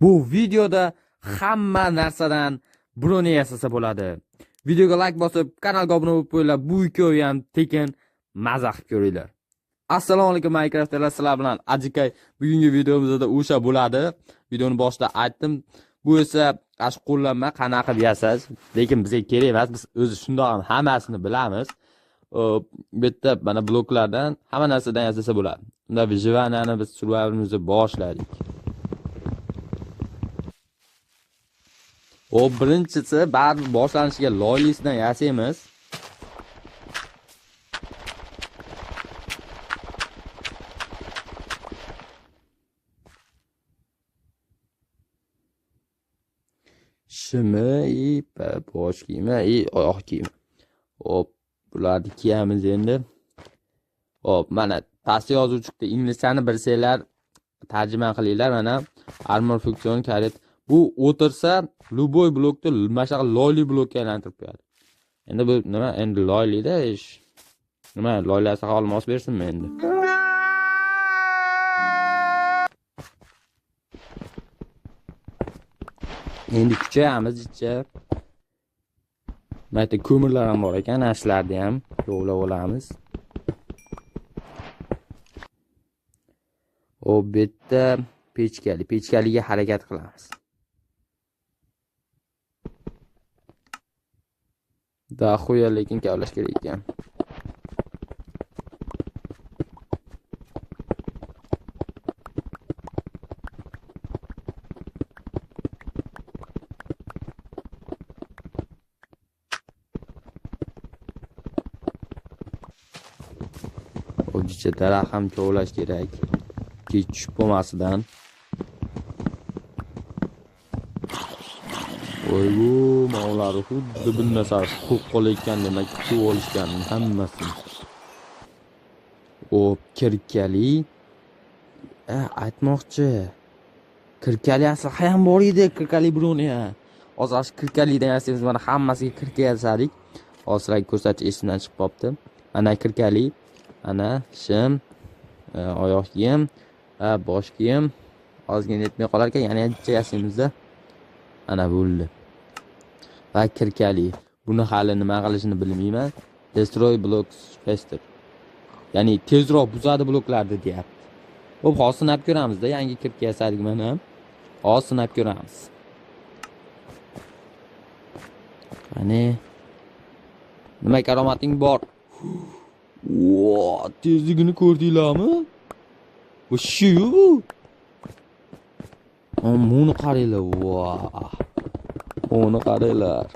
Bu videoda hamma narsadan broni yasasa bo'ladi. Videoga like bosib, kanalga obuna bo'lib qo'yinglar. Bu ikkovi ham tekin maza qilib ko'ringlar. Assalomu alaykum Minecraftlar, sizlar bilan Ajikay. Bugungi videomizda o'sha bo'ladi. Videoni boshida aytdim. Bu esa ash qo'llanma qanaqa qilib yasash, lekin bizga kerak emas. Biz o'zi shundoq ham hammasini bilamiz. Bu yerda mana bloklardan hamma narsadan yasasa bo'ladi. Unda выживаниeni biz survivalimizni boshladik. O birinchisi baribir boshlanishiga loylisidan yasaymiz. Shimi, i bosh kiyimi, i oyoq kiyimi. Hop, bularni kiyamiz endi. Hop, mana pastda yozuv chiqdi. Inglizchani bilsanglar tarjima qilinglar. Mana armor function karet. Bu o'tirsa, любой blokni mana shunaqa loyli blokka aylantirib qo'yadi. Endi bu nima? Endi loylida ish. Nima, loylasi olmos bersinmi endi? Endi kuchayamiz ichcha. Mana yerda ko'mirlar ham bor ekan, ana shularni ham yo'qlab olamiz. Hop, bu yerda pechkali, pechkaliga harakat qilamiz. Daxuya lekin kavlash kerak ekan. O'zicha daraxt ham kovlash kerak. Kech tushib qolmasidan. Voy bu mollar xuddi bir narsa qurib qolayotgan demak, kutib olishgan hammasini. Hop, kirkali. Aytmoqchi. Kirkali asli ham bor edi, kirkali broni. Hozir shu kirkalidan yasaymiz, mana hammasiga kirka yasadik. Hozir sizlarga ko'rsatish esimdan chiqib qolibdi. Mana kirkali. Ana shim, oyoq kiyim, bosh kiyim. Ozgina yetmay qolar ekan, yana bitta yasaymizda. Ana bo'ldi. Va kirkali. Buni hali nima qilishini bilmayman. Destroy blocks faster. Ya'ni tezroq buzadi bloklarni deyapti. Xo'p, hozir sinab ko'ramizda, yangi kirka yasadik mana. Hozir sinab ko'ramiz. Qani? Nima karomating bor? Vo, tezligini ko'rdinglarmi? Bu shu bu. Buni qaranglar, va. Buni qaranglar.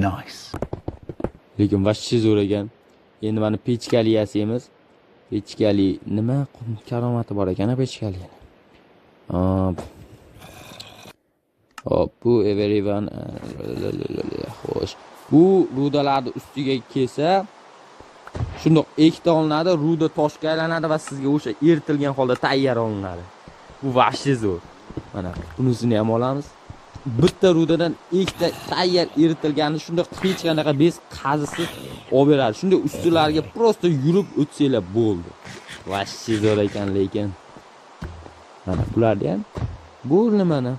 Nice. Lekin vashshe zo'r ekan. Endi mana pechkali yasaymiz. Pechkali nima karomati bor ekan pechkali. Hop. Hop, bu everyone xo'sh. Bu rudalarni ustiga kelsa, shundoq ikkita olinadi, ruda toshga aylanadi va sizga o'sha eritilgan holda tayyor olinadi. Bu vahshiy zo'r. Mana bunisini ham olamiz. Bitta rudadan ikkita tayyor eritilganini shundoq hech qanaqa bez qazisiz olib beradi. Shunday ustilariga prosta yurib o'tsanglar bo'ldi. Vahshiy zo'r ekan lekin. Mana bularni ham bo'ldi mana.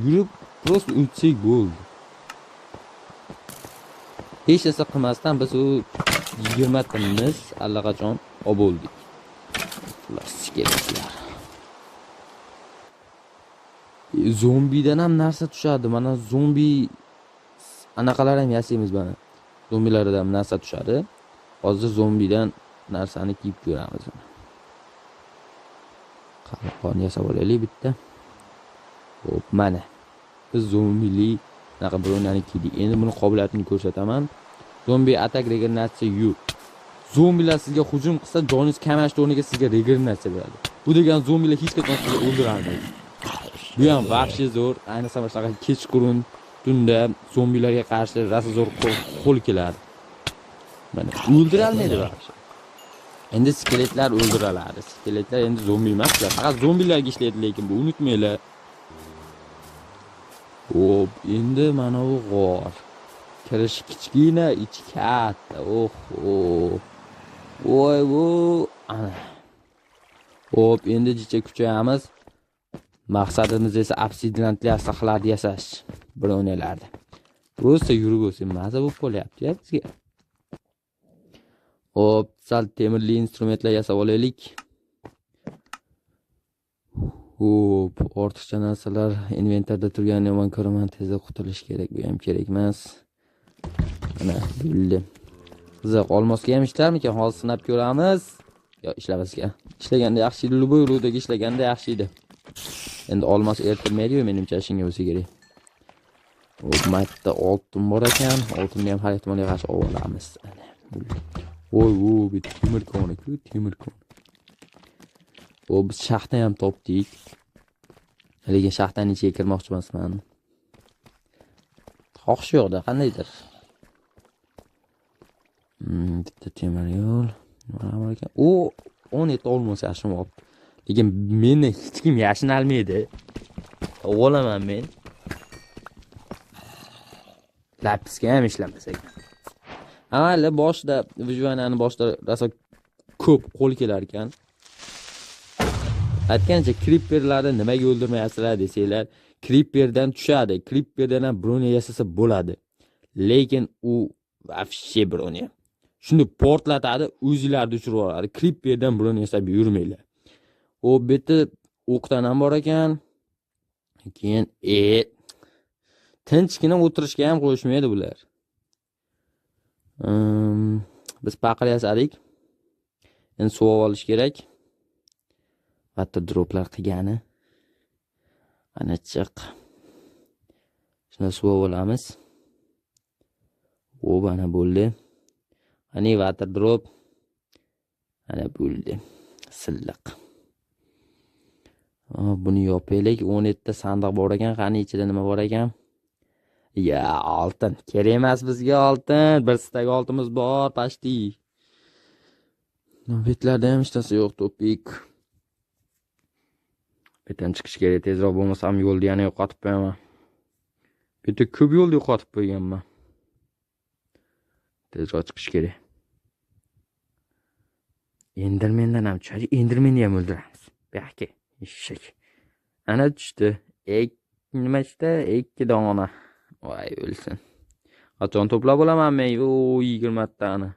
Yurib prosta o'tsak bo'ldi. Hech narsa qilmasdan biz u 20 ta mis allaqachon olib bo'ldik. Skeletlar. Zombidan ham narsa tushadi. Mana zombi anaqalar ham yasaymiz mana. Zombilardan ham narsa tushadi. Hozir zombidan narsani kiyib ko'ramiz. Qalqon yasab olaylik bitta. Xo'p, mana. Biz zombili anaqa bronani kiydik. Endi buni qobiliyatini ko'rsataman. Zombi attack regeneratsiya you. Zombilar sizga hujum qilsa, joningiz kamayishdi o'rniga sizga regeneratsiya beradi. Bu degan zombilar hech qachon sizni o'ldira olmaydi. Bu ham vahshiy zo'r. Ayniqsa mana shunaqa kechqurun tunda zombilarga qarshi rosa zo'r qo'l keladi. Mana o'ldira olmaydi vahshiy. Endi skeletlar o'ldira oladi. Skeletlar endi zombi emas, faqat zombilarga ishlaydi, lekin bu unutmanglar. Hop, endi mana bu g'or. Kirishi kichkina, ichi katta. Oho. Voy bu. Ana. Hop, endi jicha kuchayamiz. Maqsadimiz esa obsidianli aslahalarni yasash, bronyalarni. Просто yurib o'tsin, maza bo'lib qolyapti-ya bizga. Hop, sal temirli instrumentlar yasab olaylik. Hop, ortiqcha narsalar inventarda turganini yomon ko'raman, tezda qutulish kerak, bu ham kerak emas. Mana bo'ldi. Qiziq, olmosga ham ishlarmikan? Hozir sinab ko'ramiz. Yo, ishlamas ekan. Ishlaganda yaxshi edi, любой rudaga ishlaganda yaxshi edi. Endi olmos eritilmaydi-yu, menimcha shunga bo'lsa kerak. Hop, maytda oltin bor ekan. Oltinni ham har ehtimolga qarshi olib olamiz. Ana, bo'ldi. Voy, voy, bu temir koni-ku, temir koni. Hop, biz shaxtani ham topdik. Lekin shaxtaning ichiga kirmoqchi emasman. Xohish yo'qda, qandaydir. Bitta temir yo'l. Nima bor ekan? U 17 olmos yashin olibdi. Lekin meni hech kim yashin olmaydi. Olaman men. Lapisga ham ishlamas ekan. Mayli, boshida выживаниeni boshida rosa ko'p qo'l kelar ekan. Aytgancha, creeperlarni nimaga o'ldirmayapsizlar desanglar, creeperdan tushadi. Creeperdan ham bronya yasasa bo'ladi. Lekin u вообще bronya. Shuni portlatadi, o'zinglarni uchirib yuboradi. Creeperdan bronya yasab yurmanglar. U bu yerda o'qdan ham bor ekan. Keyin tinchgina o'tirishga ham qo'yishmaydi bular. Biz paqir yasadik. Endi suv olish kerak. Hatto droplar qilgani. Ana chiq. Shuni suv olamiz. Hop, ana bo'ldi. Ani water drop. Ana bo'ldi. Silliq. Buni yopaylik. 17 ta sandiq bor ekan. Qani ichida nima bor ekan? Ya, oltin. Kerak emas bizga oltin. Bir stak oltinimiz bor, pashti. Betlarda ham hech narsa yo'q, topik. Betdan chiqish kerak, tezroq bo'lmasam yo'lni yana yo'qotib qo'yaman. Bu yerda ko'p yo'lni yo'qotib qo'yganman. Tezroq chiqish kerak. Endermendan ham tushadi, Endermenni ham o'ldiramiz. Bu yoqqa eshak. Ana tushdi. Nima tushdi? 2 dona. Voy o'lsin. Qachon to'plab bo'laman men? U 20 tani.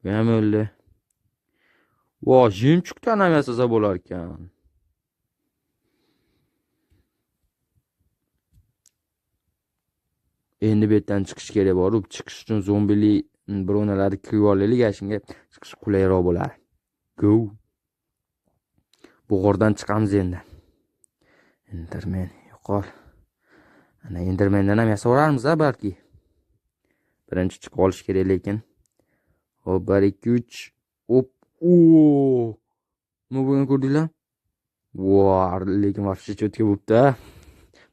Bu ham o'ldi. Voy, jimchukdan ham yasasa bo'lar ekan. Endi bu yerdan chiqish kerak borib, chiqish uchun zombili bronalarni kirib olaylik, shunga chiqish qulayroq bo'ladi. Go. Bo'g'ordan chiqamiz endi. Enderman yo'qol. Ana Endermandan ham yasaveramiz a balki. Birinchi chiqib olish kerak lekin. Hop, 1 2 3. Hop. O! Nima bo'lgan ko'rdinglar? Voy, lekin vahshiy cho'tka bo'pti-a.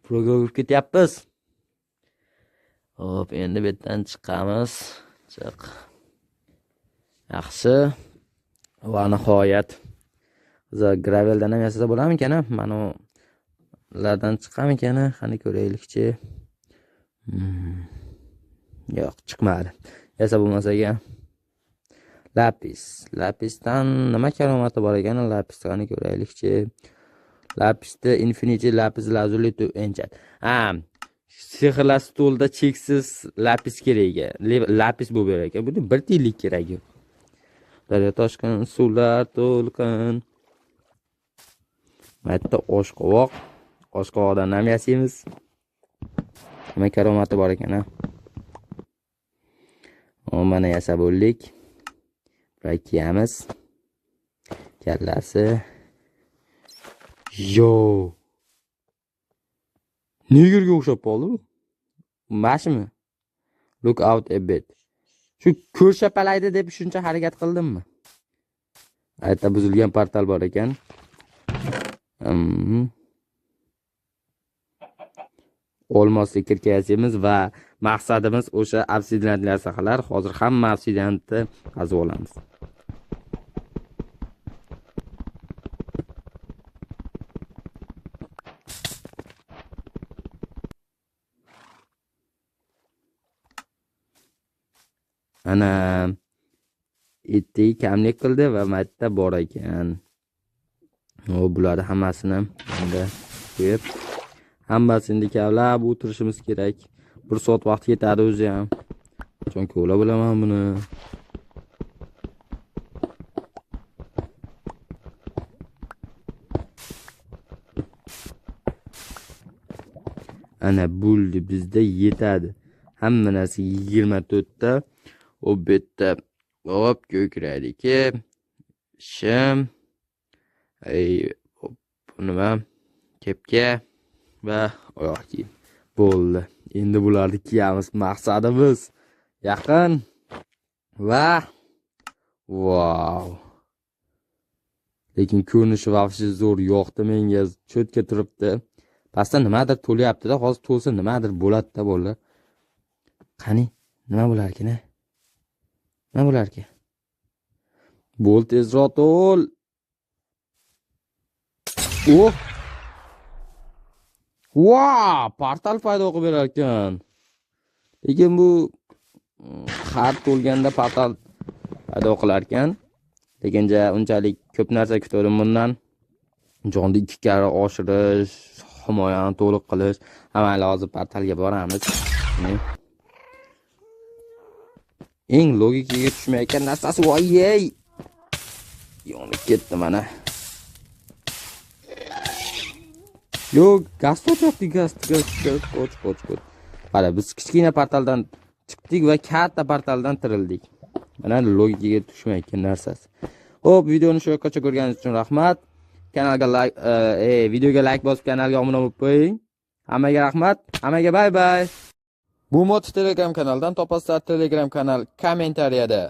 Proga urib ketyapmiz. Hop, endi bu yerdan chiqamiz. Chiq. Yaxshi. Va nihoyat graveldan ham yasasa bo'larmikan-a? Mana ulardan chiqamikan-a? Qani ko'raylikchi. Yo'q, chiqmadi. Yasa bo'lmasa ekan. Lapis. Lapisdan nima karomati bor ekan? Lapisni qani ko'raylikchi. Lapisda infinity lapis lazuli to enchant. Ha, sehrlar stolda cheksiz lapis kerak ekan. Lapis bo'lib berar ekan. Buni bir tiyinlik kerak yo'q. Daryo toshqin, suvlar to'lqin. Mayda oshqovoq. Oshqovoqdan ham yasaymiz. Nima karomati bor ekan, ha? O, mana yasab bo'ldik. Kiyamiz. Kallasi. Yo. Negerga o'xshab qoldi bu. Mashimi? Look out a bit. Shu ko'rshapalaydi deb shuncha harakat qildimmi? Ayta buzilgan portal bor ekan. Olmosli kirka yasaymiz va maqsadimiz o'sha obsidianli aslahalar. Hozir hamma obsidianni qazib olamiz. Ana etti kamlik qildi va mayda bor ekan. O, bularni hammasini endi Qo'yib, hammasini endi kavlab o'tirishimiz kerak. 1 soat vaqt ketadi o'zi ham. Qachon kovlab bilaman buni. Ana bo'ldi, bizda yetadi. Hamma narsa 24 ta. U bu yerda hop ko'kraydiki. Shim. Ey, hop, nima? Kepka va oyoq kiyim. Bo'ldi. Endi bularni kiyamiz. Maqsadimiz yaqin va vau. Lekin ko'rinishi vafshi zo'r yoqdi menga. Cho'tka turibdi. Pastda nimadir to'lyapti-da, hozir to'lsa nimadir bo'ladi-da bolalar. Qani, nima bo'larkin-a? Nima bo'larkin? Bo'l tezroq to'l. Oh! Vau, portal paydo qilib berar ekan. Lekin bu har to'lganda portal paydo qilar ekan. Lekin ja unchalik ko'p narsa kutgandim bundan. Jonni 2 karra oshirish, himoyani to'liq qilish. Ha, mayli, hozir portalga boramiz. Eng logikaga tushmayotgan narsasi voy-ey. Yonib ketdi mana. Yo'q, gaz to'xtatdi, gaz, gaz, gaz, qoch, qoch, qoch. Mana biz kichkina portaldan chiqdik va katta portaldan tirildik. Mana logikaga tushmayotgan narsasi. Xo'p, videoni shu yoqqacha ko'rganingiz uchun rahmat. Kanalga like, videoga like bosib kanalga obuna bo'lib qo'ying. Hammaga rahmat. Hammaga bye bye. Bu mod Telegram kanalidan topasizlar. Telegram kanal kommentariyada.